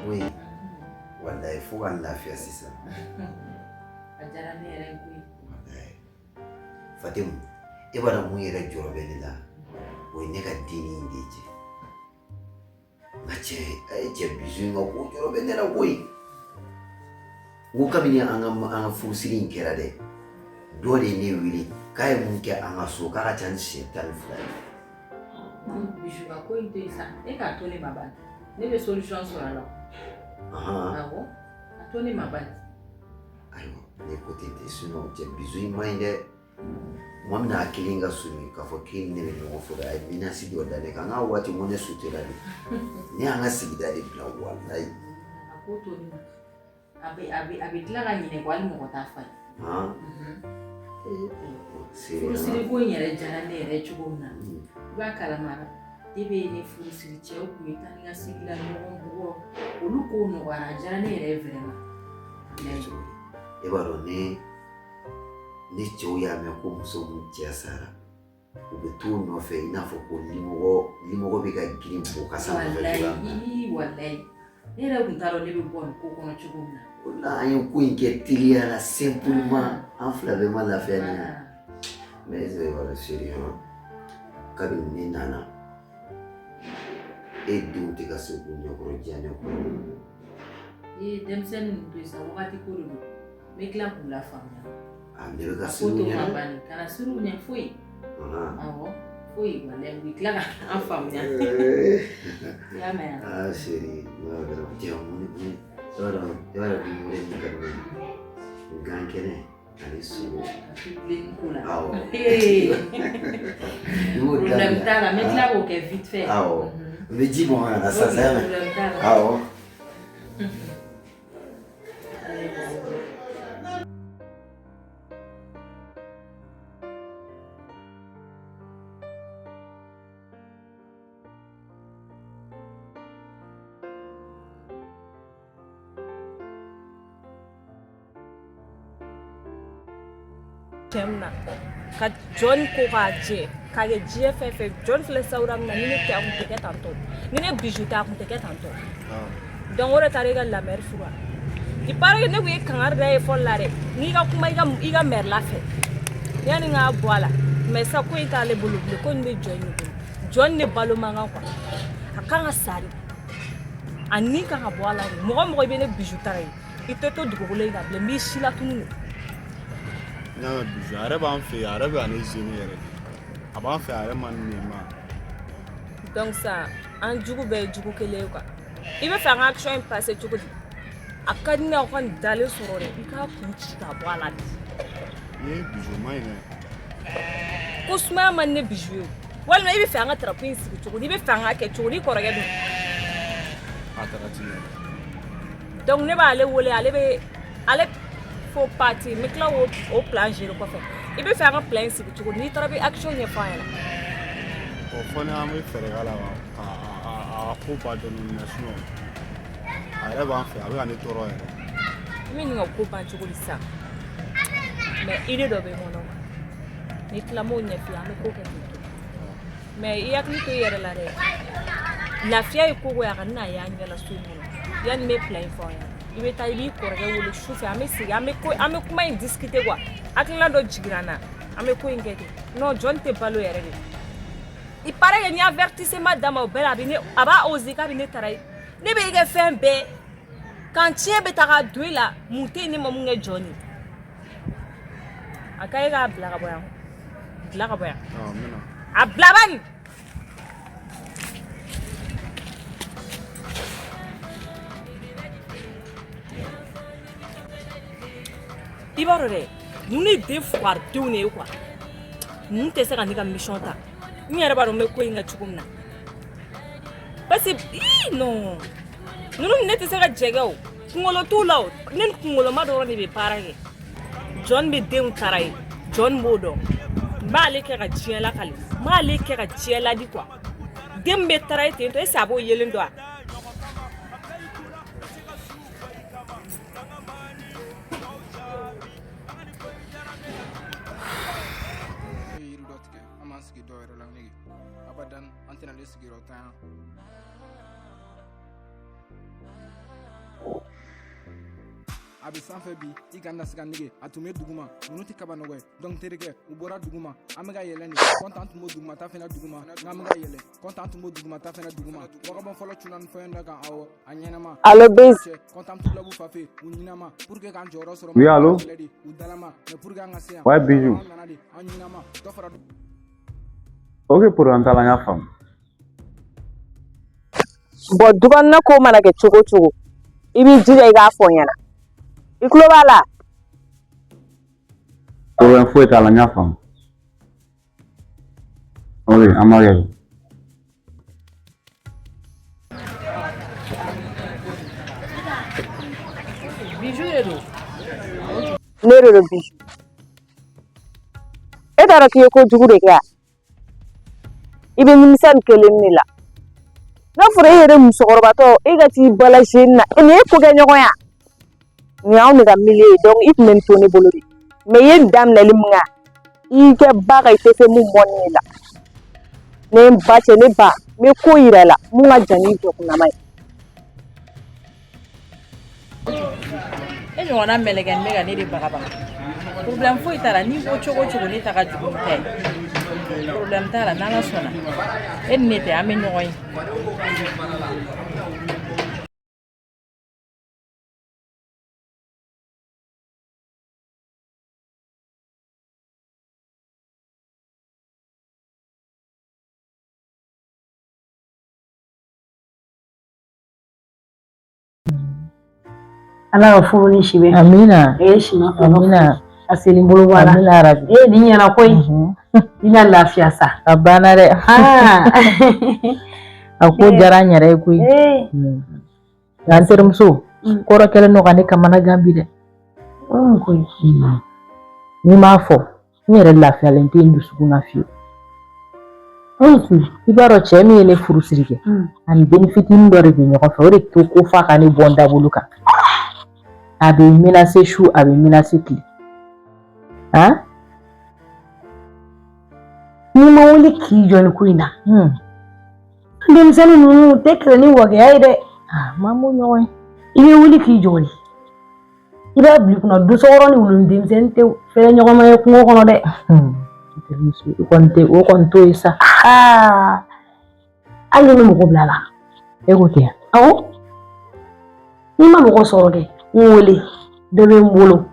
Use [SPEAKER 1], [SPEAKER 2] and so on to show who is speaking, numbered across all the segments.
[SPEAKER 1] Oui. Walayi, fo ka n lafiya sisan.
[SPEAKER 2] A diyara ne yɛrɛ ye koyi.
[SPEAKER 1] Walayi. Fatimu, e b'a dɔn mun yɛrɛ jɔrɔ bɛ ne la? O ye ne ka dennin in de ye cɛ. N ka cɛ, a ye cɛ Bijou in ka ko jɔrɔ bɛ ne la koyi. N ko kabini an ka furusiri in kɛra dɛ, dɔ de ye ne wele k'a ye mun kɛ an ka so k'a ka ca ni siɲɛ 12 ye.
[SPEAKER 2] Bijou ka ko in to yen sa, e k'a to ne ma bani. Ne bɛ solution sɔrɔ a la. Awɔ, a to ne ma bani.
[SPEAKER 1] Ayiwa, ne ko ten tɛ, sinon cɛ Bijou in man ɲi dɛ. Tuma min na a kelen ka sumi k'a fɔ k'e ni ne bɛ ɲɔgɔn fɔ dɛ, a ye menace dɔ da ne kan. N k'a waati n ko ne sutela de. Ne y'an ka sigida de bila walayi.
[SPEAKER 2] A ko to ne ma. A bɛ tila ka ɲinɛ ko hali mɔgɔ t'a f'a ye. Furusiri ko in yɛrɛ diyara ne yɛrɛ cogo min na, i b'a kalama depi ne furusiri cɛw tun bɛ taa ni ka segin la ɲɔgɔn bugɔ, olu kow nɔgɔyara, a diyara ne yɛrɛ ye vraiment.
[SPEAKER 1] E b'a dɔn ni cɛw y'a mɛn ko muso min cɛ sara, u bɛ t'u nɔfɛ i n'a fɔ ko limɔgɔ bɛ ka girin bo kasa nɔfɛ cogoya min na.
[SPEAKER 2] Walayi, walayi, ne yɛrɛ tun t'a dɔn ne bɛ bɔ nin ko kɔnɔ cogo min na.
[SPEAKER 1] O la an ye ko in kɛ teliya la simplement, an fila bɛɛ ma lafiya nin na. Mais c'est voilà chérie, hein, kabini ne nana e denw tɛ ka se k'u ɲɛkɔrɔ diya ne kɔrɔ.
[SPEAKER 2] I ye denmisɛnnin ninnu to yen sa, wagati ko de don, n bɛ tila k'u lafaamuya.
[SPEAKER 1] A ne bɛ ka
[SPEAKER 2] A ko
[SPEAKER 1] siran
[SPEAKER 2] to
[SPEAKER 1] u
[SPEAKER 2] ma
[SPEAKER 1] ɲɛ.
[SPEAKER 2] banni, kana siran u ɲɛ foyi. Awɔ, foyi, walayi, u bɛ tila ka an faamuya. I y'a mɛn wa?
[SPEAKER 1] Ah chérie, non, vraiment, tiens, mun ne i b'a dɔn dumuni min ka di ne ye, gan kɛnɛ ani sogo.
[SPEAKER 2] Ka to bilenni ko la.
[SPEAKER 1] Awɔ.
[SPEAKER 2] Ee,
[SPEAKER 1] I b'o
[SPEAKER 2] problème
[SPEAKER 1] daminɛ.
[SPEAKER 2] t'a la, n bɛ tila k'o kɛ vite fait.
[SPEAKER 1] Awɔ. N bɛ ji bɔn ka na sisan, sa.
[SPEAKER 2] Problème t'a la.
[SPEAKER 1] Awɔ.
[SPEAKER 3] Cɛ min na ka jɔn ko k'a jɛ k'a kɛ diɲɛ fɛn fɛn, jɔn filɛ sawura min na, ni ne tɛ a kun tɛ kɛ tan tɔ, ni ne Bijou tɛ a kun tɛ kɛ tan tɔ. Donc o de taara i ka la mère furu. Il paraît que ne kun ye kangari da ye fɔlɔ la dɛ, n'i ka kuma i ka mère la fɛ yanni n k'a bɔ a la. Mais sa ko in t'ale bolo bilen, ko in bɛ jɔn de bolo. Jɔn de balo man kan quoi, a kan ka sa de, a ni kan ka bɔ a la de. Mɔgɔ mɔgɔ i bɛ ne Bijou tara ye, i tɛ to dugukolo in kan bilen, n b'i si latunu de.
[SPEAKER 4] N y'a mɛn Bijou, a yɛrɛ b'an fɛ yen, a yɛrɛ bɛ ka ne gêner yɛrɛ de. A b'an fɛ, a yɛrɛ man di ne ye ma.
[SPEAKER 3] Donc sa an jugu bɛɛ ye jugu kelen ye quoi. I bɛ fɛ an ka action in passer cogo di? A ka di ne ye aw ka nin dalen sɔrɔ dɛ, i k'a kun ci k'a bɔ a la de.
[SPEAKER 4] N ye Bijou man ɲi dɛ.
[SPEAKER 3] Ko sumaya man di ne Bijou ye o. Walima i bɛ fɛ an ka tarapu in sigi cogo di? I bɛ fɛ an ka kɛ cogo di? I kɔrɔkɛ dun?
[SPEAKER 4] A taara ti yɛrɛ.
[SPEAKER 3] Donc ne b'ale wele, ale bɛ ale fo parti, n bɛ tila k'o o plan gérer kɔfɛ. I bɛ fɛ an ka plan in sigi cogo di? N'i taara i bɛ action ɲɛfɔ an ɲɛna.
[SPEAKER 4] Bon, fɔ ni an bɛ fɛɛrɛ k'a la ka a ko ba dɔɔni mais sinon a yɛrɛ b'an fɛ, a bɛ ka ne tɔɔrɔ yɛrɛ.
[SPEAKER 3] I bɛ nin ka ko ban cogo di sisan? Mais idée dɔ bɛ n kɔnɔ, ni tila m'o ɲɛf'i ye, an bɛ ko kɛ ten tɔ. Mais i hakili to i yɛrɛ la dɛ, lafiya ye ko ko ye, a kana n'a ye an ɲɛ la so in kɔnɔ. Yanni n bɛ plan in fɔ aw ɲɛna, i bɛ taa i b'i kɔrɔkɛ wele su fɛ, an bɛ sigi, an bɛ ko, an bɛ kuma in discuter quoi. Hakilina dɔ jiginna n na, an bɛ ko in kɛ ten. Non, jɔn tɛ balo yɛrɛ de. Il paraît que ni avertissement d'a ma o bɛɛ la, a bɛ ne, a b'a oser k'a bɛ ne taara ye. Ne bɛ i kɛ fɛn bɛɛ kan, tiɲɛ bɛ ta ka don i la, mun tɛ yen ne ma mun kɛ jɔn ye? A ka e k'a bila ka bɔ yan, bila ka bɔ yan.
[SPEAKER 4] Awɔ, n bɛ na.
[SPEAKER 3] A bila bani. I b'a dɔn dɛ, ninnu ye den fugaridenw de ye quoi. Ninnu tɛ se ka ne ka mission ta. N yɛrɛ b'a dɔn n bɛ ko in kɛ cogo min na, parce que ii non, ninnu ni ne tɛ se ka jɛ kɛ o. Kunkolo t'u la o, ne ni kunkoloma dɔrɔn de bɛ baara kɛ. Jɔn bɛ denw tara ye, jɔn b'o dɔn. N b'ale kɛ ka diɲɛ lakali, n b'ale kɛ ka diɲɛ ladi quoi. Den min bɛ tara ye ten tɔ, est ce que a b'o yelen dɔn wa?
[SPEAKER 5] Ne ye yiri dɔ tigɛ, an b'an sigi dɔw yɛrɛ la nege abadan, an tɛna ne sigiyɔrɔ tan. A bɛ sanfɛ bi, i kana siga nege. A tun bɛ duguma, ninnu tɛ kaba nɔgɔ ye. Donc terikɛ, u bɔra duguma, an bɛ ka yɛlɛ nin. Kɔntan tun b'o duguma ta fɛnɛ duguma, n'an bɛ ka yɛlɛ. Kɔntan tun b'o duguma ta fɛnɛ duguma. Wagabɔn fɔlɔ cunna ni fɛn dɔ kan, awɔ, a ɲɛnama.
[SPEAKER 6] Allo Biz.
[SPEAKER 5] Cɛ, kɔntan tulabu fafe, u ɲinama. Pour que k'an jɔyɔrɔ sɔrɔ.
[SPEAKER 4] Oui, allô?
[SPEAKER 5] Kɛlɛ de, u dalama. Mais pour que an ka se yan.
[SPEAKER 4] Ouais, Bijou.
[SPEAKER 5] An nana de, an ɲinama. Dɔ fara
[SPEAKER 4] Ok, problème t'a la, n y'a faamu.
[SPEAKER 6] Bon, dukɔnɔna ko mana kɛ cogo o cogo, i b'i jija i k'a fɔ n ɲɛna. I tulo b'a la?
[SPEAKER 4] Problème foyi t'a la, n y'a faamu. Ok, an b'a kɛ.
[SPEAKER 2] Bijou de don.
[SPEAKER 6] Ne de don Bijou. E t'a dɔn k'i ye kojugu de kɛ wa? I bɛ nimisa nin kelen de la. N'a fɔra e yɛrɛ musokɔrɔbatɔ, e ka t'i bala jeune na, nin ye ko kɛ ɲɔgɔn ya. Nin y'anw de ka milieu ye, donc i tun bɛ nin to ne bolo de. Mais i ye nin daminɛli min kɛ, i y'i kɛ ba kan, i tɛ se mun mɔni de la. Ne n ba cɛ, ne ba, n bɛ ko yira i la mun ka jan n'i jɔkunnama ye.
[SPEAKER 2] E ɲɔgɔnna mɛlɛkɛnin bɛ ka ne de bagabaga. Problème foyi t'a la, n'i ko cogo o cogo ne ta ka jugu ni ta ye. Problème t'a la, n'Ala sɔnna. E ni ne tɛ, an bɛ ɲɔgɔn ye.
[SPEAKER 7] Ala ka furu ni si bɛn.
[SPEAKER 2] Amina.
[SPEAKER 7] E ye si ma fɔ.
[SPEAKER 2] Amina.
[SPEAKER 7] A seli bolo bɔ a la.
[SPEAKER 2] Amina rabi.
[SPEAKER 7] E nin ɲɛna koyi. I na lafiya sa.
[SPEAKER 2] A banna dɛ. A ko diyara n yɛrɛ ye koyi. Nka n terimuso, kɔrɔ kɛlen don ka ne kamana gan bi dɛ.
[SPEAKER 7] O ye mun ko ye?
[SPEAKER 2] N'i m'a fɔ, n yɛrɛ lafiyalen tɛ n dusukun na fiyewu. I b'a dɔn cɛ min ye ne furu siri kɛ, ani dennin fitinin dɔ de bɛ ɲɔgɔn fɛ, o de to ko f'a ka ne bɔ n dabolo kan. A bɛ n menacer su, a bɛ n menacer tile. Han?
[SPEAKER 7] N'i ma wuli k'i jɔ nin ko in na. Denmisɛnnin ninnu tɛ kɛlɛ ni wagɛya ye dɛ.
[SPEAKER 2] Maa m'o ɲɔgɔn ye.
[SPEAKER 7] I bɛ wuli k'i jɔ de. I b'a bila i kunna dosokɔrɔ ni wulunin denmisɛnnin tɛ fɛrɛ ɲɔgɔn ma ye kungo kɔnɔ dɛ.
[SPEAKER 2] I kɔni tɛ o kɔni t'o ye sa.
[SPEAKER 7] Hali ni mɔgɔ bila la.
[SPEAKER 2] E ko ten.
[SPEAKER 7] Awɔ. N'i ma mɔgɔ sɔrɔ kɛ, n wele, dɔ bɛ n bolo.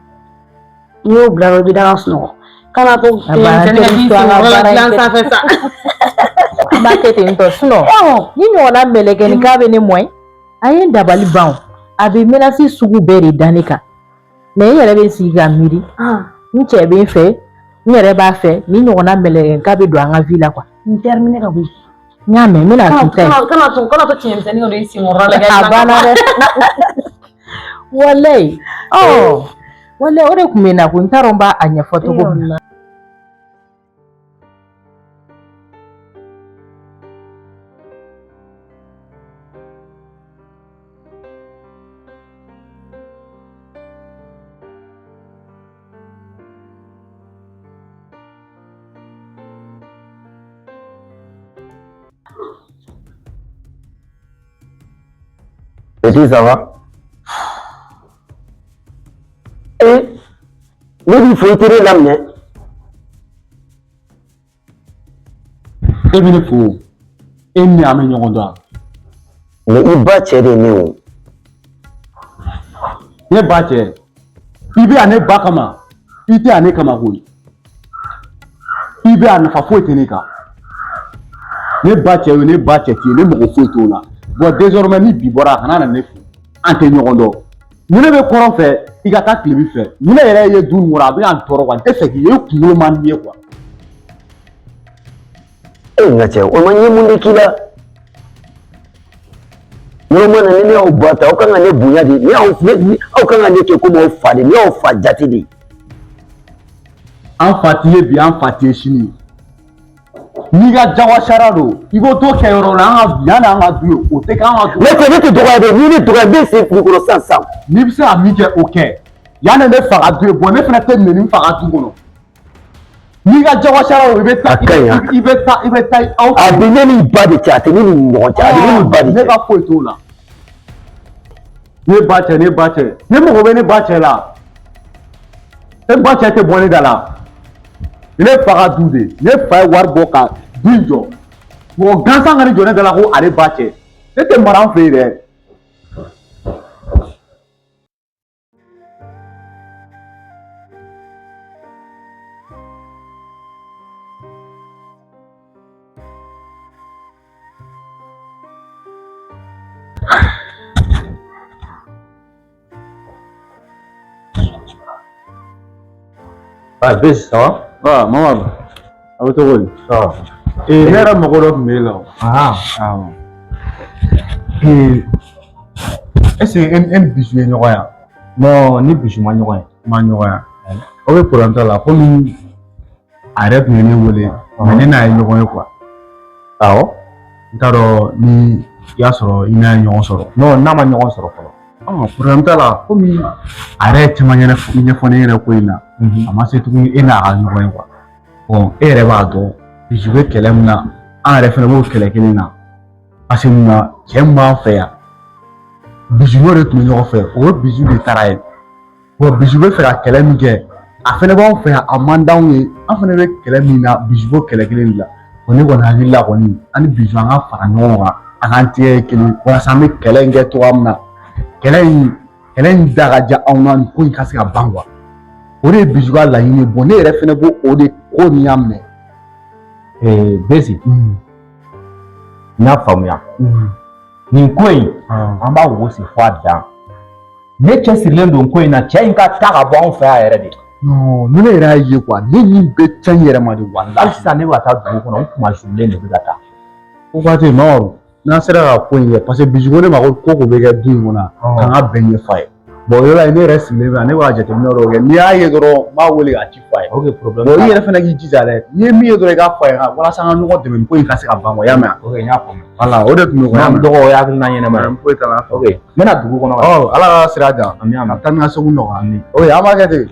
[SPEAKER 7] N'i y'o bila i bɛ da ka sunɔgɔ. Kana to denmisɛnnin ka t'i senkɔrɔ dilan sanfɛ sa.
[SPEAKER 2] An b'a kɛ ten tɔ sinon ni ɲɔgɔnna mɛlɛkɛnin k'a bɛ ne mɔn a ye n dabali ban a bɛ menace sugu bɛɛ de da ne kan mais n yɛrɛ bɛ sigi ka miiri n cɛ bɛ n fɛ n yɛrɛ b'a fɛ ni ɲɔgɔnna mɛlɛkɛnin k'a bɛ don an ka vie la quoi.
[SPEAKER 7] N terminé ka bɔ yen.
[SPEAKER 2] N y'a mɛn n bɛna k'i ta ye.
[SPEAKER 7] Kana to tiɲɛmisɛnnin ka don i senkɔrɔ la.
[SPEAKER 2] A banna dɛ. Walayi ɔ walayi o de tun bɛ n na ko n t'a dɔn n b'a ɲɛfɔ cogo min na.
[SPEAKER 1] Petit, ça va? Eh, ne b'i fo i tɛ ne laminɛ.
[SPEAKER 4] E bɛ ne fo, e ni an bɛ ɲɔgɔn dɔn wa?
[SPEAKER 1] Mais i ba cɛ de ye ne o.
[SPEAKER 4] Ne ba cɛ, i bɛ yan ne ba kama, i tɛ yan ne kama koyi. I bɛ yan nafa foyi tɛ ne kan. Ne ba cɛ ye ne ba cɛ t'i ye, ne mago foyi t'o la. Bon désormais ni bi bɔra a kana na ne fo, an tɛ ɲɔgɔn dɔn. Ni ne bɛ kɔrɔn fɛ, i ka taa tilebin fɛ. Ni ne yɛrɛ ye du nin kɔnɔ, a bɛ ka n tɔɔrɔ quoi. N tɛ fɛ k'i ye, e kunkolo man di n ye quoi.
[SPEAKER 1] E n ka cɛ, o ma n ye mun de k'i la? Yɔrɔ ma na ni ne y'aw ba ta, aw kan ka ne bonya de. Ne y'aw ne aw kan ka ne kɛ komi aw fa de. Ne y'aw fa jate de.
[SPEAKER 4] An fa t'i ye bi, an fa t'i ye sini. N'i ka jagosara don, i ko t'o kɛ yɔrɔ la, an ka yan n'an ka du ye, o tɛ k'an ka du.
[SPEAKER 1] Ne tɛ ne tɛ dɔgɔya dɛ, n'i ne dɔgɔya n bɛ sen fili kɔrɔ sisan sisan.
[SPEAKER 4] N'i bɛ se ka min kɛ, o kɛ. Yan ne ne fa ka du ye, bon ne fana tɛ nɛni n fa ka du kɔnɔ. N'i ka jagosara don, i bɛ taa, i bɛ taa, i bɛ taa aw.
[SPEAKER 1] A bɛ ne ni ba de cɛ, a tɛ ne ni ɲɔgɔn cɛ, a bɛ ne ni ba de cɛ.
[SPEAKER 4] Ne ka foyi t'o la. Ne ba cɛ, ne ba cɛ, ne mago bɛ ne ba cɛ la. Ne ba cɛ tɛ bɔ ne da la. Ne fa ka du de, ne fa ye wari bɔ ka du in jɔ. Mɔgɔ gansan ka ne jɔ ne da la ko ale ba cɛ. Ne tɛ mara an fɛ yen dɛ.
[SPEAKER 8] Ah, Bezi, ça va?
[SPEAKER 4] Ah, Mamadu, a bɛ cogo di?
[SPEAKER 8] Ça va.
[SPEAKER 4] Ee, ne yɛrɛ mago dɔ tun b'e la o.
[SPEAKER 8] Ah,
[SPEAKER 4] Awɔ. Ee, est-ce que e ni Bijou ye ɲɔgɔn ye wa?
[SPEAKER 8] Non, ni Bijou ma ɲɔgɔn ye.
[SPEAKER 4] Ma ɲɔgɔn ye. O bɛ problème t'a la komi a yɛrɛ tun ye ne wele, mais ne n'a ye ɲɔgɔn ye quoi.
[SPEAKER 8] Awɔ.
[SPEAKER 4] N t'a dɔn ni i y'a sɔrɔ i n'a ye ɲɔgɔn sɔrɔ.
[SPEAKER 8] Non, n'a ma ɲɔgɔn sɔrɔ fɔlɔ.
[SPEAKER 4] Problème t'a la komi a yɛrɛ ye caman ɲɛfɔ ne ɲɛna ko in na. A ma se tuguni e n'a ka ɲɔgɔn ye quoi. Bon, e yɛrɛ b'a dɔn Bijou bɛ kɛlɛ min na, an yɛrɛ fana b'o kɛlɛ kelen na. Parce que mun na, cɛ min b'an fɛ yan, Bijou n'o de tun bɛ ɲɔgɔn fɛ, o ye Bijou de taara ye. Bon, Bijou bɛ fɛ ka kɛlɛ min kɛ, a fana b'anw fɛ yan, a man d'anw ye. An fana bɛ kɛlɛ min na, Bijou b'o kɛlɛ kelen de la. Bon, ne kɔni hakili la kɔni, an ni Bijou an ka fara ɲɔgɔn kan, an k'an tigɛ kɛ kelen walasa an bɛ kɛlɛ in kɛ cogoya min na, kɛlɛ in da ka diya anw na, nin ko in ka se ka ban quoi. O de ye Bijou ka laɲini ye. Bon, ne yɛrɛ fana b'o o de ko nin y'a minɛ.
[SPEAKER 8] Eh, Bezi, n y'a faamuya. Nin ko in, an b'a wo sen fɔ a dan. Ne cɛsirilen don ko in na, cɛ in ka taa ka bɔ anw fɛ yan yɛrɛ de.
[SPEAKER 4] Non, ni ne yɛrɛ y'a ye quoi, ne nin bɛ cɛn n yɛrɛ ma de walahi.
[SPEAKER 8] Hali sisan ne bɛ ka taa dugu kɔnɔ, n kuma surulen de bɛ ka taa.
[SPEAKER 4] Ko waati Mamadu, n'an sera ka ko in kɛ, parce que Bijou ko ne ma ko ko bɛ kɛ du in kɔnɔ, k'an ka bɛɛ ɲɛfɔ a ye. Bon, o yɔrɔ la ne yɛrɛ sigilen bɛ yan, ne b'a jateminɛ dɔw kɛ, n'i y'a ye dɔrɔn n b'a wele k'a ci fɔ a ye.
[SPEAKER 8] Ok, problème.
[SPEAKER 4] Bon, i yɛrɛ fana k'i jija dɛ, n'i ye min ye dɔrɔn i k'a fɔ a ye walasa an ka ɲɔgɔn dɛmɛ nin ko in ka se ka ban quoi, i y'a mɛn?
[SPEAKER 8] Ok, n y'a faamuya.
[SPEAKER 4] Voilà, o de tun bɛ quoi, i y'a
[SPEAKER 8] N
[SPEAKER 4] mɛn?
[SPEAKER 8] dɔgɔ, o ye hakilina ɲɛnama ye.
[SPEAKER 4] Foyi t'a la.
[SPEAKER 8] Ok, n bɛna dugu kɔnɔ ka.
[SPEAKER 4] Ɔ, Ala ka sira jan.
[SPEAKER 8] Ami, ami.
[SPEAKER 4] Ka taa ni ka segin nɔgɔya.
[SPEAKER 8] Ami.
[SPEAKER 4] Ok, an b'a kɛ ten.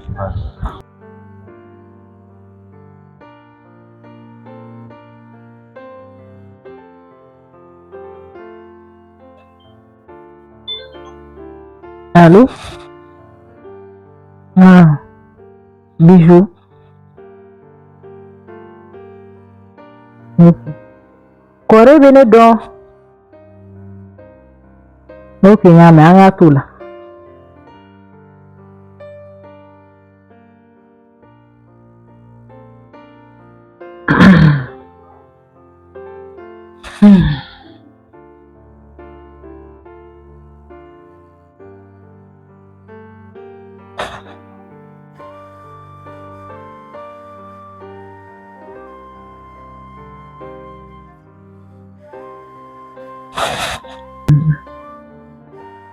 [SPEAKER 2] Allô? Ah, Bijou. Ok. Kɔrɔ bɛ ne dɔn. Ok, n y'a mɛn, an k'a t'o la.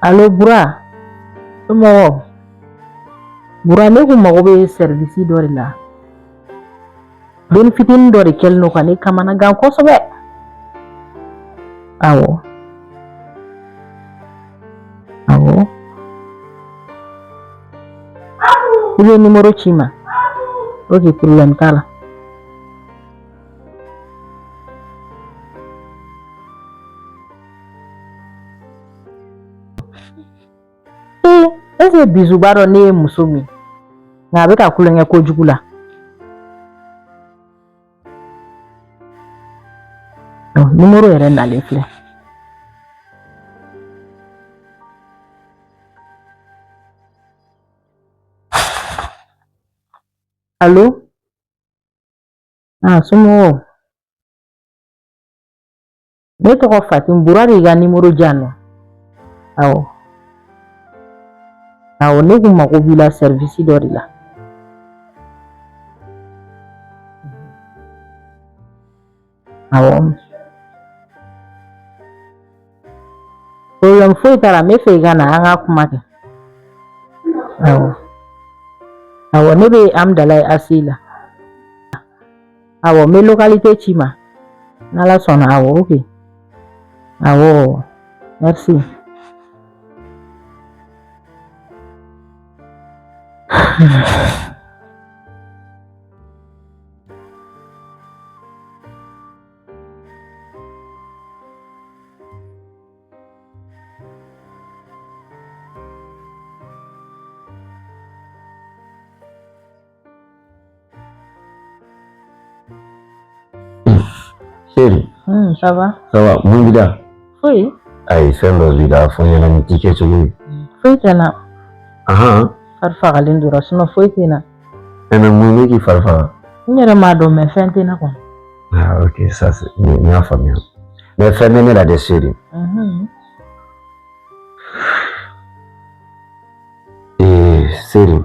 [SPEAKER 2] Allo Bura, somɔgɔw? Bura, ne kun mago bɛ service dɔ de la. Den fitinin dɔ de kɛlen don ka ne kamanagan kosɛbɛ. Awɔ. Awɔ. I bɛ nimoro ci n ma. Ok, problème t'a la. Ee, est ce que Bijou b'a dɔn ne ye muso min nka a bɛ ka kulonkɛ kojugu la. Nimoro yɛrɛ nalen filɛ. Allo? Ah, somɔgɔw? Ne tɔgɔ Fatim, Bura de y'i ka nimoro di yan nɔ. Awɔ. Awɔ, ne kun mago b'i la service dɔ de la. Awɔ. Problème foyi t'a la, n bɛ fɛ i ka na an ka kuma kɛ. Awɔ. Awɔ, ne bɛ Amdalaye ACI la. Awɔ, n bɛ localité ci i ma. N'Ala sɔnna, awɔ, ok. Awɔ, merci. Ça va.
[SPEAKER 1] Ça va, mun b'i la?
[SPEAKER 2] Foyi.
[SPEAKER 1] Ayi, fɛn dɔ b'i la, a fɔ n ɲɛna, nin t'i kɛcogo ye.
[SPEAKER 2] Foyi tɛ n na.
[SPEAKER 1] Ahan.
[SPEAKER 2] Fari fagalen dɔrɔn, sinon foyi tɛ n na.
[SPEAKER 1] Mais mun bɛ k'i fari faga?
[SPEAKER 2] N yɛrɛ m'a dɔn, mais fɛn tɛ n na kɔni.
[SPEAKER 1] Ah, ok, ça c'est, n y'a faamuya. Mais fɛn bɛ ne la dɛ, chérie. Ee, chérie.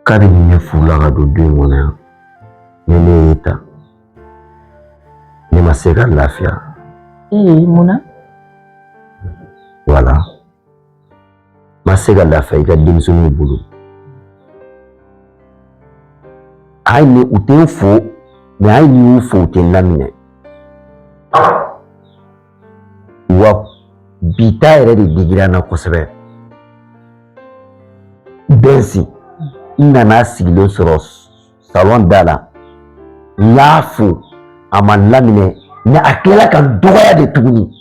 [SPEAKER 1] Kabini ne furula ka don du in kɔnɔ yan, ni ne y'i ta, ne ma se ka lafiya.
[SPEAKER 2] Ee, mun na?
[SPEAKER 1] Voilà. Ma se ka lafiya i ka denmisɛnninw bolo. Hali ni u tɛ n fo, mais hali n'i y'u fo, u tɛ n laminɛ. Wa bi ta yɛrɛ de digira n na kosɛbɛ. Bɛnsi, n nana sigilen sɔrɔ salon da la, n y'a fo, a ma n laminɛ, mais a tilala ka n dɔgɔya de tuguni.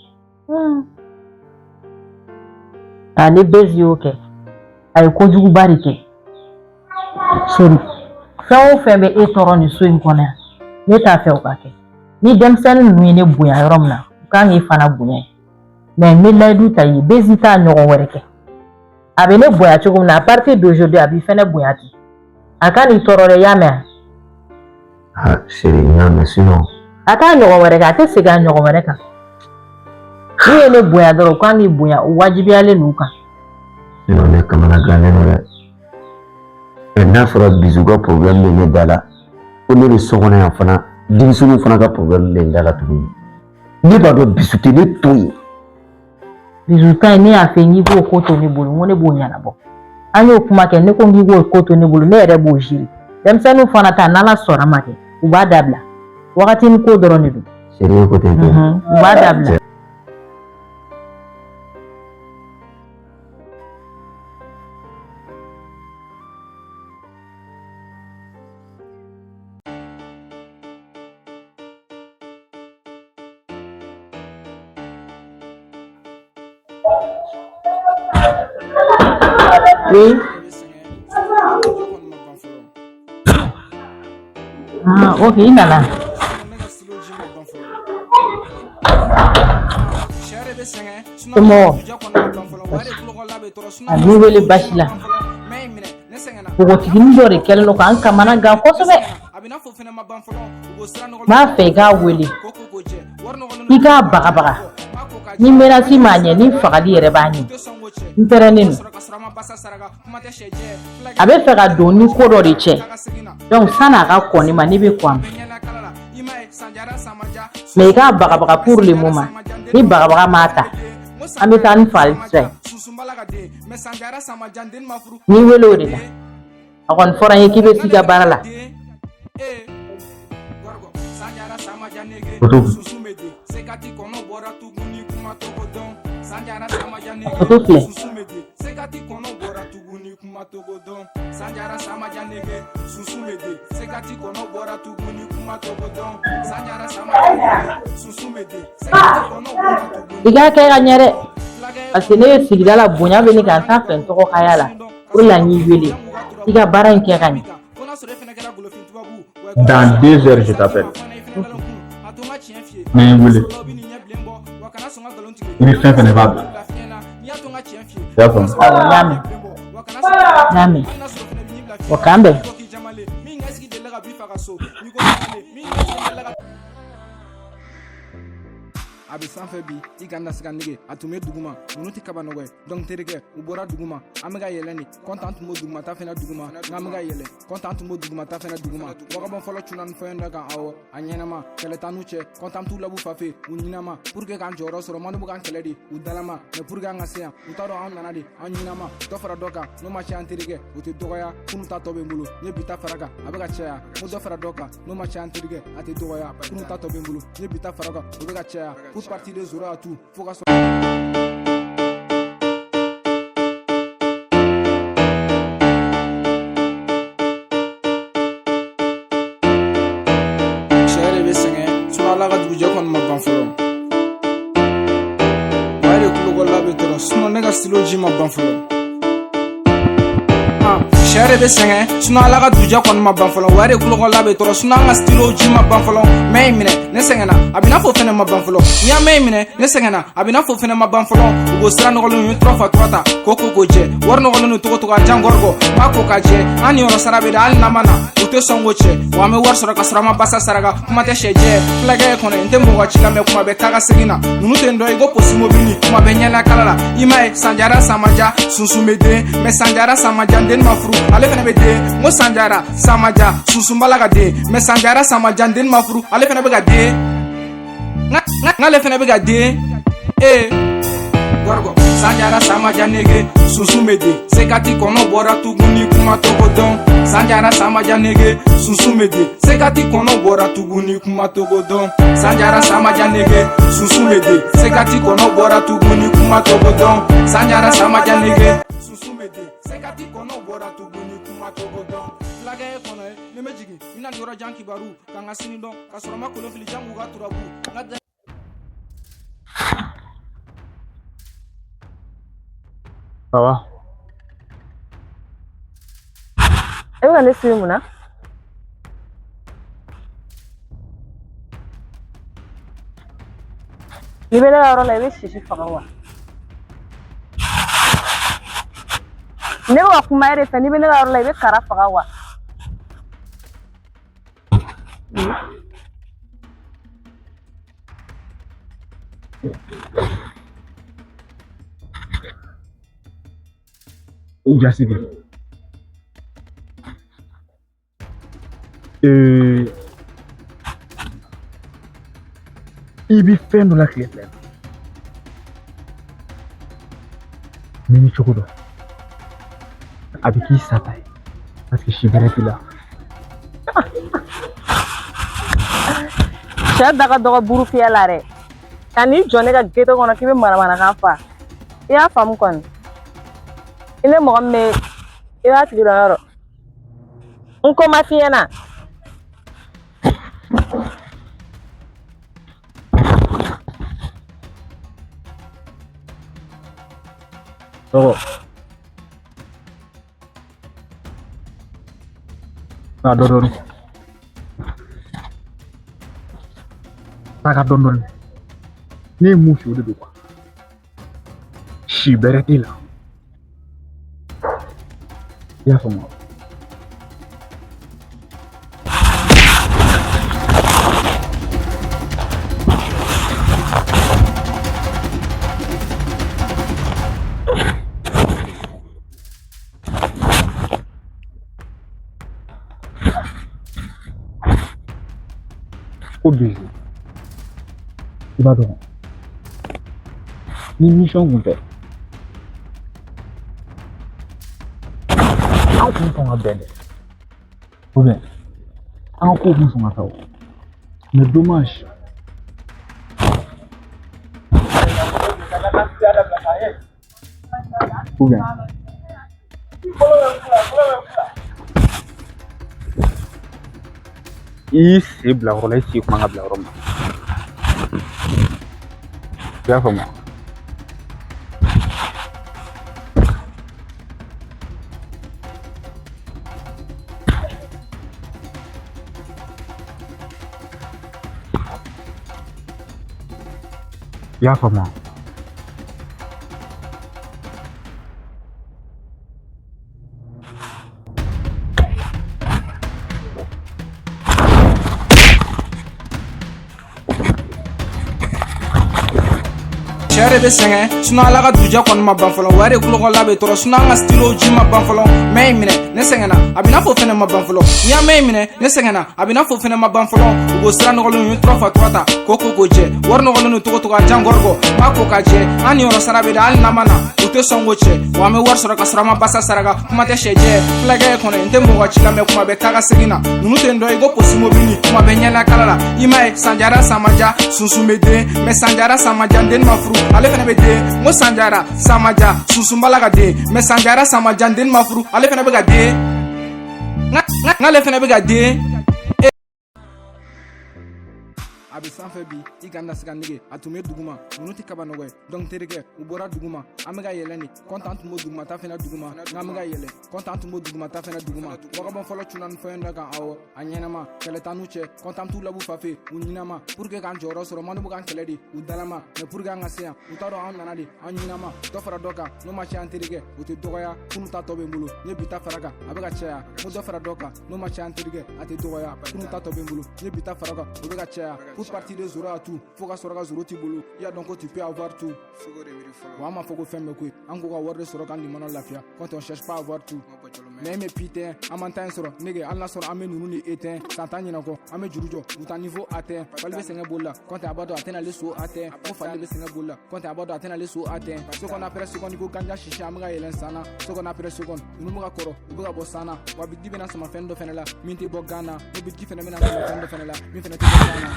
[SPEAKER 2] A ni Bɛnsi y'o kɛ, a ye kojuguba de kɛ. Chérie, fɛn o fɛn bɛ e tɔɔrɔ nin so in kɔnɔ yan, ne t'a fɛ o ka kɛ. Ni denmisɛnnin ninnu ye ne bonya yɔrɔ min na, u kan k'e fana bonya yen. Mais n bɛ layidu ta i ye, Bɛnsi t'a ɲɔgɔn wɛrɛ kɛ. A bɛ ne bonya cogo min na, à partir d'aujourd'hui a b'i fɛnɛ bonya ten. A kan'i tɔɔrɔ dɛ, i y'a mɛn?
[SPEAKER 1] Ah, chérie, n y'a mɛn, sinon.
[SPEAKER 2] A t'a ɲɔgɔn wɛrɛ kɛ, a tɛ segin a ɲɔgɔn wɛrɛ kan. N'u ye ne bonya dɔrɔn, u kan k'i bonya, o wajibiyalen n'u kan.
[SPEAKER 1] Sinon ne kamana gannen don dɛ. Ɛ, n'a fɔra Bijou ka problème bɛ ne da la, ko ne bɛ so kɔnɔ yan fana, denmisɛnninw fana ka problème bɛ n da la tuguni. Ne b'a dɔn Bijou tɛ ne to yen.
[SPEAKER 2] Bijou ta in, ne y'a fɛ n k'i k'o ko to ne bolo, n ko ne b'o ɲɛnabɔ. An y'o kuma kɛ, ne ko n k'i k'o ko to ne bolo, ne yɛrɛ b'o gérer. Denmisɛnninw fana ta, n'Ala sɔnna ma kɛ, u b'a dabila. Wagatinin ko dɔrɔn de don.
[SPEAKER 1] Chérie, ko ten.
[SPEAKER 2] U b'a dabila. Oui. Ah, ok, i nana. Somɔgɔw? A b'i wele basi la. Npogotiginin dɔ de kɛlen don k'an kamana gan kosɛbɛ. N b'a fɛ i k'a wele. I k'a bagabaga. Ni menace m'a ɲɛ, ni fagali yɛrɛ b'a ɲɛ. N pɛrɛnnen don. A bɛ fɛ ka don ni ko dɔ de cɛ. Donc san'a ka kɔn ne ma, ne bɛ kɔn a ma. Mais i k'a bagabaga pour le moment. Ni bagabaga m'a ta, an bɛ taa ni fagali sira ye. N'i wele o de la. A kɔni fɔra n ye k'i bɛ s'i ka baara la.
[SPEAKER 8] Foto.
[SPEAKER 2] A foto filɛ. I k'a kɛ ka ɲɛ dɛ, parce que ne ye sigida la, bonya bɛ ne kan, n t'a fɛ n tɔgɔ ka y'a la. O de la n y'i wele, i ka baara in kɛ ka ɲɛ.
[SPEAKER 8] Dans 2 heures, je t'appelle. N y'i wele. I ni fɛn fɛn b'a bila. I y'a faamu?
[SPEAKER 2] Awɔ, n y'a mɛn. N y'a mɛn. O k'an bɛn.
[SPEAKER 5] A bɛ sanfɛ bi, i kana siga nege, a tun bɛ duguma, ninnu tɛ kaba nɔgɔ ye. Donc terikɛ, u bɔra duguma, an bɛ ka yɛlɛ de. Kɔntan tun b'o dugumata fɛnɛ duguma, n'an bɛ ka yɛlɛ. Kɔntan tun b'o dugumata fɛnɛ duguma. Wagabɔn fɔlɔ cunna ni fɛn dɔ kan, awɔ, a ɲɛnama. Kɛlɛ t'an n'u cɛ, kɔntan t'u labu fafe u ɲinama. Pour que k'an jɔyɔrɔ sɔrɔ, manu bɛ k'an kɛlɛ de u dalama. Mais pour que an ka se yan, u t'a dɔn an nana de an ɲinama. Dɔ fara dɔ kan, n'o ma caya, an terikɛ, o tɛ dɔgɔya. Kunu ta tɔ bɛ n bolo, n ye bi ta fara kan, a bɛ ka caya. Ko dɔ fara dɔ kan, n'o ma caya, an terikɛ, a tɛ dɔgɔya. Kunu ta tɔ bɛ n bolo, n ye bi ta fara kan, o bɛ ka caya. Pour partir de zéro à tout, fo ka sɔrɔ. Sɛ de bɛ sɛgɛn, sinon Ala ka dugujɛ kɔni ma ban fɔlɔ. Wa de kulokɔrɔla bɛ tɔɔrɔ, sinon ne ka stylo ji ma ban fɔlɔ. Sɛ Cɛ de bɛ sɛgɛn, sinon Ala ka dujɛ kɔni ma ban fɔlɔ. Wa de kulokɔla bɛ tɔɔrɔ, sinon an ka stylo ji ma ban fɔlɔ. Mɛ in minɛ, ne sɛgɛnna, a bɛ n'a fɔ fɛnɛ ma ban fɔlɔ. N'i y'a mɛn in minɛ, ne sɛgɛnna, a bɛ n'a fɔ fɛnɛ ma ban fɔlɔ. U ko sira nɔgɔlen ye 3 fois 3 ta, ko ko ko jɛ. Wari nɔgɔlen don togo togo a jan gɔrɔgɔ, n b'a ko ka jɛ. An niyɔrɔ sara bɛ da hali n'an ma na, u tɛ sɔn k'o cɛ. Wa an bɛ wari sɔrɔ ka sɔrɔ an ma basa saraka, kuma tɛ sɛ jɛ. Fulakɛ ye kɔnɔ, n tɛ mɔgɔ ci la mɛ kuma bɛ taa ka segin na. Ninnu tɛ n dɔn i ko posi mobili, kuma bɛ ɲɛna kala la. I m'a ye, san jara san ma ja, sunsun bɛ den. Mɛ san jara san ma ja, n den ma furu, ale fɛnɛ bɛ den. N ko san jara san ma ja, sunsun b'a la ka den. Mɛ san jara san ma ja, n den ma furu, ale fɛnɛ bɛ ka den. N'ale fɛnɛ bɛ ka den. Ee gɔrɔgɔ, san jara san ma ja nege, sunsun bɛ den. Sekati kɔnɔ bɔra tuguni, kuma togo dɔn. San jara san ma ja nege, sunsun bɛ den. Sekati kɔnɔ bɔra tuguni, kuma togo dɔn. San jara san ma ja nege, sunsun bɛ den. Sekati kɔnɔ bɔra tuguni, kuma togo dɔn. San jara san ma ja nege, sunsun bɛ den. Sekati kɔnɔ bɔra tuguni, kuma togo dɔn. Fulakɛ ye kɔnɔ ye, ne bɛ jigin, n bɛna nin yɔrɔ jan kibaru ka n ka sini dɔn, ka sɔrɔ n ma kolon fili jango ka turabu n ka.
[SPEAKER 4] Ça va?
[SPEAKER 6] E bɛ ka ne suivi mun na? N'i bɛ ne ka yɔrɔ la, i bɛ sisi faga wa? Ne bɛ ka kuma e de fɛ, n'i bɛ ne ka yɔrɔ la, i bɛ kara faga wa?
[SPEAKER 4] Jasigi. I bɛ fɛn dɔ la tile fila in na. Ni cogo dɔ a bɛ k'i sata ye parce que si bɛrɛ t'i la.
[SPEAKER 6] Cɛ da ka dɔgɔ buru fiyɛ la dɛ. Ka n'i jɔ ne ka geto kɔnɔ k'i bɛ manamanakan fa. I y'a faamu kɔni. I ne mɔgɔ min bɛ i b'a tigi dɔn yɔrɔ. N ko ma f'i ɲɛna.
[SPEAKER 4] Tɔgɔ. Taa dɔɔni dɔɔni. Taa ka dɔɔni dɔɔni. Ne ye mun f'i ye o de don quoi. Si bɛrɛ t'e la. I y'a faamu wa? Ko Bijou i b'a dɔn ni mission kun tɛ an kun sɔn ka bɛn dɛ ou bien an ka kow kun sɔn ka taa o mais dommage. Ou bien i y'i sen bila yɔrɔ la, i sen kun man ka bila yɔrɔ min na. I y'a faamu? I y'a faamu?
[SPEAKER 5] Cɛ de bɛ sɛgɛn, sinon Ala ka dujɛ kɔni ma ban fɔlɔ. Wa de kulokɔla bɛ tɔɔrɔ, sinon an ka stylo ji ma ban fɔlɔ. Mɛ in minɛ, ne sɛgɛnna, a bɛ n'a fɔ fɛnɛ ma ban fɔlɔ. N'i y'a mɛn in minɛ, ne sɛgɛnna, a bɛ n'a fɔ fɛnɛ ma ban fɔlɔ. U ko sira nɔgɔlen ye 3 fois 3 ta, ko ko ko jɛ. Wari nɔgɔlen don togo togo a jan gɔrɔgɔ, n b'a ko ka jɛ. An niyɔrɔ sara bɛ da hali n'an ma na, u tɛ sɔn k'o cɛ. Wa an bɛ wari sɔrɔ ka sɔrɔ an ma basa saraka, kuma tɛ sɛ jɛ. Fulakɛ ye kɔnɔ, n tɛ mɔgɔ ci la mɛ kuma bɛ taa ka segin na. Ninnu tɛ n dɔn i ko posi mobili, kuma bɛ ɲɛna kala la. I m'a ye, san jara san ma ja, sunsun bɛ den. Mɛ san jara san ma ja, n den ma furu, ale fɛnɛ bɛ den. N ko san jara san ma ja, sunsun b'a la ka den. Mɛ san jara san ma ja, n den ma furu, ale fɛnɛ bɛ ka den. N'ale fɛnɛ bɛ ka den. A bɛ sanfɛ bi, i kana siga nege, a tun bɛ duguma. Ninnu tɛ kaba nɔgɔ ye, donc terikɛ, u bɔra duguma, an bɛ ka yɛlɛ de. Kɔntan an tun b'o dugumata fɛnɛ duguma, n'an bɛ ka yɛlɛ. Kɔntan an tun b'o dugumata fɛnɛ duguma. Wagabɔn fɔlɔ cunna ni fɛn dɔ kan, awɔ, a ɲɛnama. Kɛlɛ t'an n'u cɛ, kɔntan t'u labu fafe, u ɲinama. Pour que k'an jɔyɔrɔ sɔrɔ, manu bɛ k'an kɛlɛ de, u dalama. Mais pour que an ka se yan, u t'a dɔn an nana de, an ɲinama. Dɔ fara dɔ kan, n'o ma caya an terikɛ, o tɛ dɔgɔya. Kunu ta tɔ bɛ n bolo, n ye bi ta fara kan, a bɛ ka caya. N ko dɔ fara dɔ kan, n'o ma caya an terikɛ, a tɛ dɔgɔya. Kunu ta tɔ bɛ n bolo, n ye bi ta fara kan, o bɛ ka caya. Pour partir de zéro à tout, fo ka sɔrɔ ka zéro t'i bolo, i y'a dɔn ko tu peux avoir tout. Wa an m'a fɔ ko fɛn bɛ koyi, an ko ka wari de sɔrɔ k'an limanaw lafiya. Quand on cherche pas à avoir tout, mais mais putain, an m'an ta in sɔrɔ nege, hali n'a sɔrɔ an bɛ ninnu ni éteint. San tan ɲinan kɔ, an bɛ juru jɔ, u taa niveau atteint. Fali bɛ sɛgɛn boli la, kɔntɛ a b'a dɔn a tɛna ale so atteint. Ko fali bɛ sɛgɛn boli la, kɔntɛ a b'a dɔn a tɛna ale so atteint. Seconde après seconde, ko ganja sisi, an bɛ ka yɛlɛn san na. Seconde après seconde, ninnu bɛ ka kɔrɔ, u bɛ ka bɔ san na. Wa bitigi bɛna sama fɛn dɔ fɛnɛ la min tɛ bɔ Gana. Ko bitigi fɛnɛ bɛna sama fɛn dɔ fɛnɛ la min fɛnɛ tɛ bɔ Gana.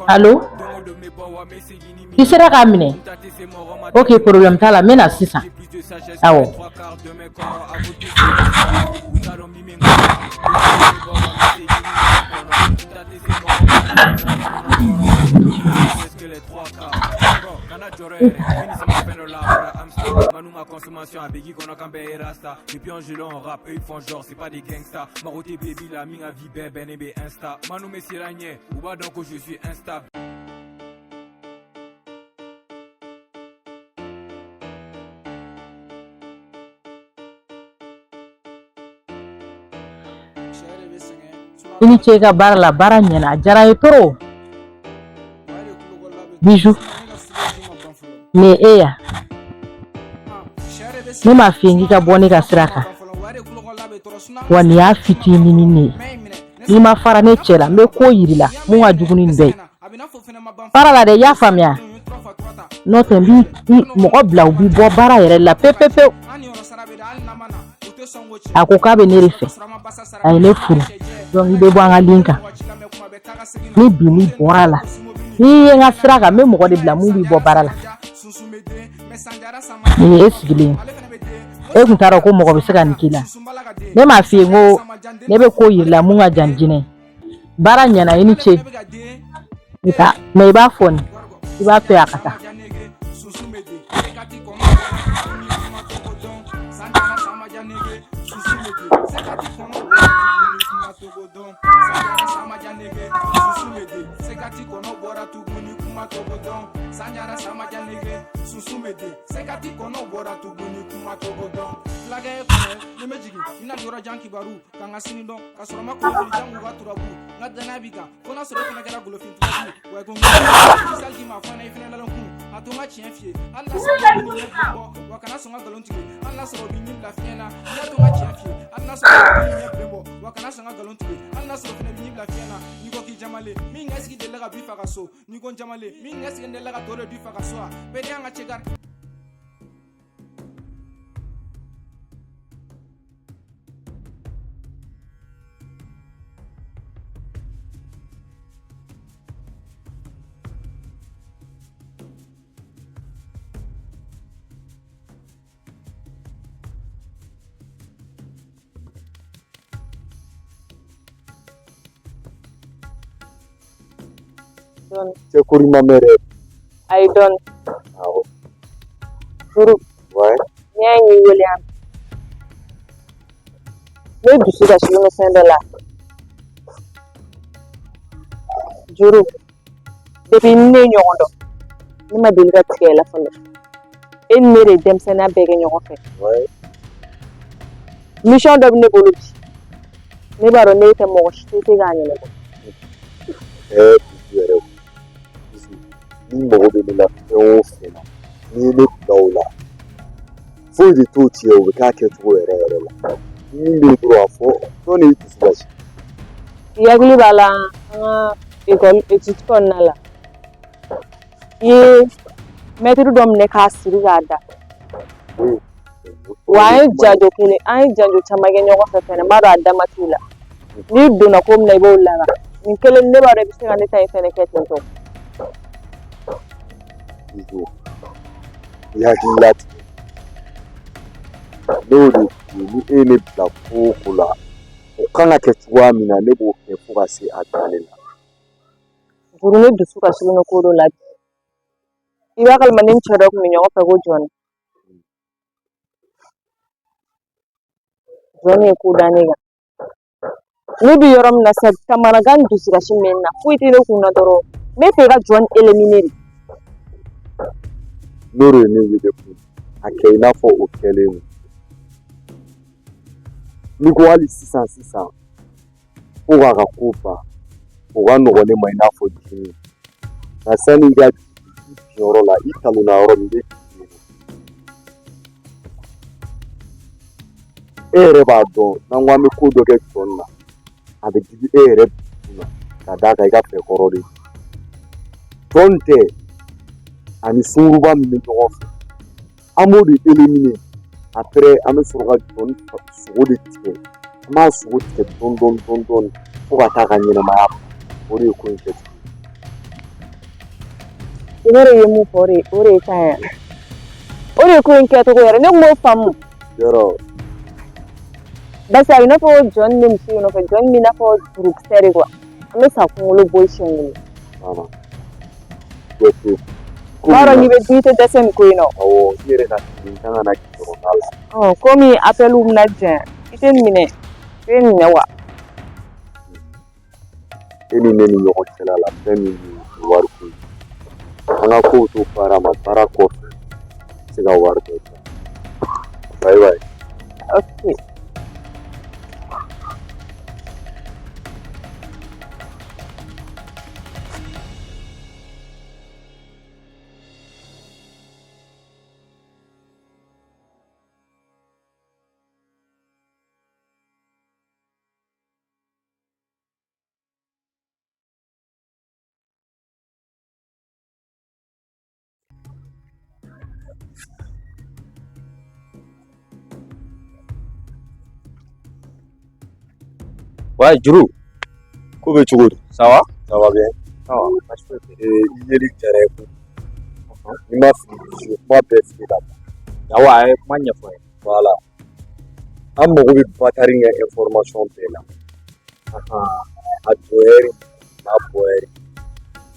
[SPEAKER 2] Allo, i sera k'a minɛ? Ok, problème t'a la, n bɛ na sisan. Awɔ. I ni ce i ka baara la, baara ɲɛna, a diyara n ye trop. Bijou, nin ye e ya? Ne m'a f'i ye k'i ka bɔ ne ka sira kan wa? Nin y'a fitinin de ye. N'i ma fara ne cɛ la, n bɛ ko yir'i la mun ka jugu ni nin bɛɛ ye. Fara la dɛ, i y'a faamuya? N'o tɛ, n b'i mɔgɔ bila u b'i bɔ baara yɛrɛ la pewu pewu pewu. A ko k'a bɛ ne de fɛ, a ye ne furu, donc i bɛ bɔ an ka ligne kan. Ni bi n'i bɔra a la, n'i ye n ka sira kan, n bɛ mɔgɔ de bila mun b'i bɔ baara la. Nin ye e sigilen ye, e tun t'a dɔn ko mɔgɔ bɛ se ka nin k'i la. Ne m'a f'i ye n ko ne bɛ ko yir'i la mun ka jan jinɛ ye. Baara ɲɛna, i ni ce. I taa, mais i b'a fɔ nin, i b'a to yen a ka taa.
[SPEAKER 4] Cɛ kori ma mɛn dɛ.
[SPEAKER 6] Ayi, dɔɔni.
[SPEAKER 4] Awɔ.
[SPEAKER 6] Furu.
[SPEAKER 4] Ouais.
[SPEAKER 6] N'i y'a ye n y'i wele yan, ne dusu kasilen bɛ fɛn dɔ la. Juru, depuis ni ne ye ɲɔgɔn dɔn, ne ma deli ka tigɛ i la fɔlɔ. E ni ne de ye denmisɛnninya bɛɛ kɛ ɲɔgɔn fɛ.
[SPEAKER 4] Ouais.
[SPEAKER 6] Mission dɔ bɛ ne bolo bi, ne b'a dɔn ne tɛ mɔgɔ si tɛ se k'a ɲɛnabɔ.
[SPEAKER 4] Ɛɛ, Bijou yɛrɛ, Bijou, n'i mago bɛ ne la fɛn o fɛn na, n'i ye ne bila o la, foyi de t'o tiɲɛ, o bɛ k'a kɛcogo yɛrɛ yɛrɛ la. Min bɛ yen dɔrɔn, a fɔ jɔn de y'i dusu kasi?
[SPEAKER 6] I hakili b'a la, an ka école étude kɔnɔna la, i ye mɛtiri dɔ minɛ k'a siri k'a da. Wa an ye janjo kelen, an ye janjo caman kɛ ɲɔgɔn fɛ fɛnɛ. N b'a dɔn a dama t'u la. N'i donna ko min na, i b'o laban. Nin kelen, ne b'a dɔn i bɛ se ka ne ta in fɛnɛ kɛ ten tɔ.
[SPEAKER 4] Bijou, i hakili latigɛ. Ne y'o de f'i ye, ni e ye ne bila ko o ko la, o kan ka kɛ cogoya min na, ne b'o kɛ fo ka se a dan de la.
[SPEAKER 6] Juru ne dusu kasilen don ko dɔ la bi. I b'a kalama ne ni cɛ dɔ tun bɛ ɲɔgɔn fɛ ko Jɔni. Jɔni ye ko da ne kan. Ne bɛ yɔrɔ min na sisan kamanagan ni dusukasi min bɛ n na foyi tɛ ne kun na dɔrɔn n bɛ fɛ i ka Jɔni éliminer de.
[SPEAKER 9] N'o ye ne wele kun a kɛ i n'a fɔ o kɛlen don. N'i ko hali sisan sisan ko k'a ka ko ban o ka nɔgɔn ne ma i n'a fɔ dimi nka sani i ka jigin i binyɔrɔ la i talonna yɔrɔ min i bɛ jigin yen. E yɛrɛ b'a dɔn n'an ko an bɛ ko dɔ kɛ Jɔni na a bɛ digi e yɛrɛ dusukun na ka d'a kan i ka fɛ kɔrɔ de don. Jɔni tɛ ani sunguruba min bɛ ɲɔgɔn fɛ an b'o de éliminer après an bɛ sɔrɔ ka Jɔni sogo de tigɛ an b'a sogo tigɛ dɔɔni dɔɔni dɔɔni dɔɔni fo ka taa ka ɲɛnamaya ban o de ye ko in kɛcogo ye.
[SPEAKER 6] I b'a dɔn i ye mun fɔ o de ye kan ye o de ye ko in kɛcogo yɛrɛ ne tun m'o faamu.
[SPEAKER 9] Yɔrɔ.
[SPEAKER 6] Barisa a bɛ i n'a fɔ Jɔni bɛ muso in nɔfɛ Jɔni bɛ i n'a fɔ jurukisɛ de quoi an bɛ sa kunkolo bɔ i siɲɛ kelen. N b'a dɔn n'i bɛ dun i tɛ dɛsɛ nin ko in na.
[SPEAKER 9] Awɔ i yɛrɛ ka sigi n kan ka na gidɔrɔn da la.
[SPEAKER 6] Komi appel bɛna janya i tɛ nin minɛ i bɛ nin minɛ wa.
[SPEAKER 9] E ni ne ni ɲɔgɔn cɛla la fɛn min ye wariko ye an ka kow to baara ma baara kɔfɛ i se ka wari bɛɛ ta. Bye bye.
[SPEAKER 6] Ok.
[SPEAKER 8] Ouais, Juru.
[SPEAKER 9] Ko bɛ cogo di?
[SPEAKER 8] Ça va?
[SPEAKER 9] Ça va bien.
[SPEAKER 8] Ça va. Baasi foyi tɛ.
[SPEAKER 9] I yeli diyara n ye kojugu. N'i ma fili bi kuma bɛɛ f'i ye ka ban.
[SPEAKER 8] Awɔ, a ye kuma ɲɛfɔ n ye.
[SPEAKER 9] Voilà. An mago bɛ Bakari ka information bɛɛ la. A don heure n'a bɔ heure.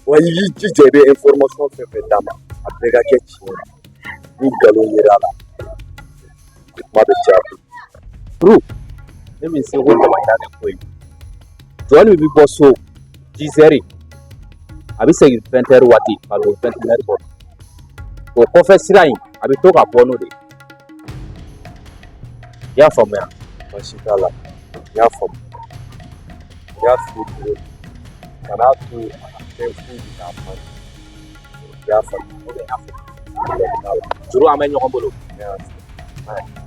[SPEAKER 9] Wa i b'i jija i bɛ information fɛn fɛn d'a ma a bɛɛ ka kɛ tiɲɛ ye. Ni nkalon yera a la kuma bɛ caya kojugu.
[SPEAKER 8] Juru, ne bɛ n seko damayira kɛ ko ye. Jɔni bɛ bɔ so 10 heures a bɛ segin 20 heures waati ka don 21 heures kɔnɔ. O kɔfɛ sira in a bɛ to ka bɔ n'o de ye. I y'a faamuya?
[SPEAKER 9] Baasi t'a la n y'a faamu. N y'a f'i ye cogo min kan'a to a ka fɛn foyi de k'a man i y'a faamu.
[SPEAKER 8] Ok, n y'a faamu. Juru an bɛ ɲɔgɔn bolo.
[SPEAKER 9] Ne y'a faamu.